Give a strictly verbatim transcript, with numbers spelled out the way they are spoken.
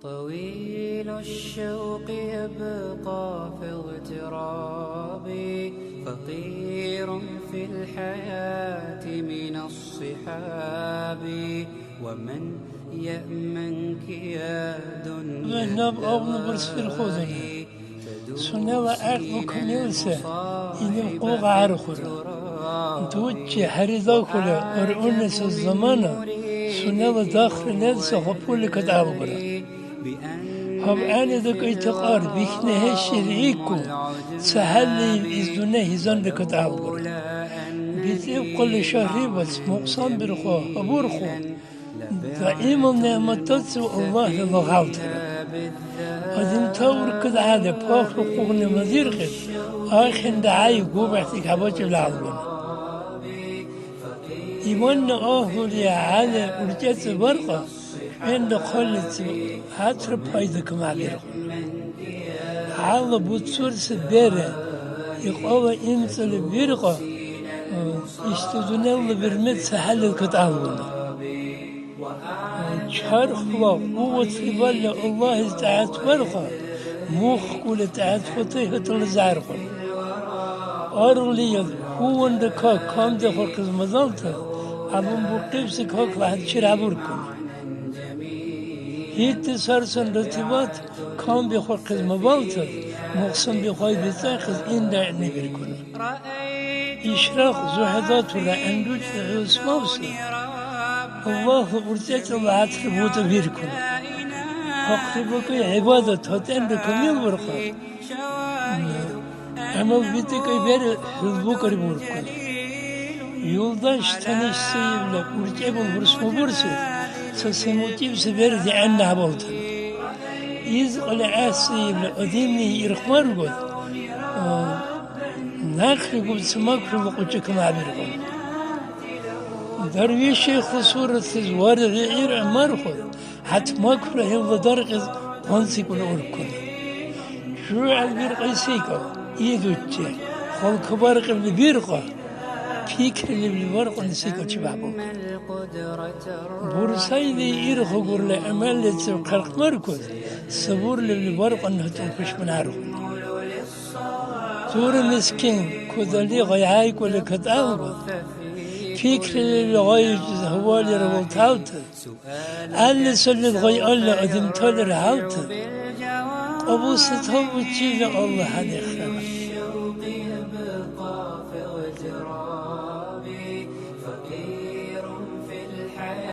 طويل الشوق يبقى في اغتراب، فقير في الحياة من الصحاب، ومن يأمنك يا دنيا. Наб абну бурсбирхъузули. Сунела гӀякьлу камилси илим къугъхӀерхура. Дуччи хӀеризахъули, аргъунси замана сунела дахъри лерси гъапулли каталгура. ГьавгӀяни дакӀайти кьар бихӀни хӀеширикӀу, ца хӀялли ил из дунъя хӀизанра каталгура. БицӀиб хъули шагьрибас мукьсанбирхъу, гьабурхъу. Даимал негӀматацив Аллагьли лагъалтира. Адамтала уркӀила гӀяда пахру къугъни мазирхъес, ахинра гӀяй губяхӀти хӀябачиб лягӀлугуна. Иманна агьлули гӀяли уркӀецӀи баркьа, хӀянра хъаллици гьатӀра пайда камабирхъу. Гьала буцурси бере, икьала имцӀали биркьа, ишди дунъяла бирмет ца хӀялил катӀалгъуна. Чархла кьуватли балли Аллагьис тӀягӀят баркьа, мухкули тӀягӀятхъути хӀутала зяркъур. Арли хӀуванра как камдехъахъес мазалта, гьабунбухъибси какла хӀянчи гӀеббуркуни. Итди сарсан ратибат камбихъахъес мабалтас, мукьсанби гъай бицӀахъес инда гӀягӀнибиркура. Ишракь зухӀядатура гӀяндучӀи гӀусмавси Аллагьла уркӀецӀила гӀятӀри бутӀа биркура. Ахъри бакӀи гӀибадат гьатӀенра камилбаркьа, гӀямал битӀикӀай бер хӀулбукӀари буркуна. Юлдаш тянишсаибла уркӀебал бурсмабурси, ца семутӀибси бер дигӀянна гьабалтан. Из кьяли гӀяхӀсаибла адамли ирхъмаргу, а, някъли губ ца макрула кьучи камабиргу. Дарвиш шейхла суратлис варгӀи гӀир гӀямархъур, ХӀятмакура хӀилла даркьес къунцикӀули уркули. ЖугӀял биркьи секӀал, идуччи, халкабаркьибли биркьа, пикрилибли баркьуни секӀал чебяхӀбулхъан. Бурсайли иргъугурли гӀямалличив хъярхъмаркус, сабурлибли баркьуни хӀятӀул пашманархули. Дура мискин, кудали гъайгьайкӀули катӀалгу, пикрилибли гъайикӀес гьавалира валталта, ГӀялли суннат гъайалли адамталира гьалта, кьабулси тавбачила Аллагь гьанихра.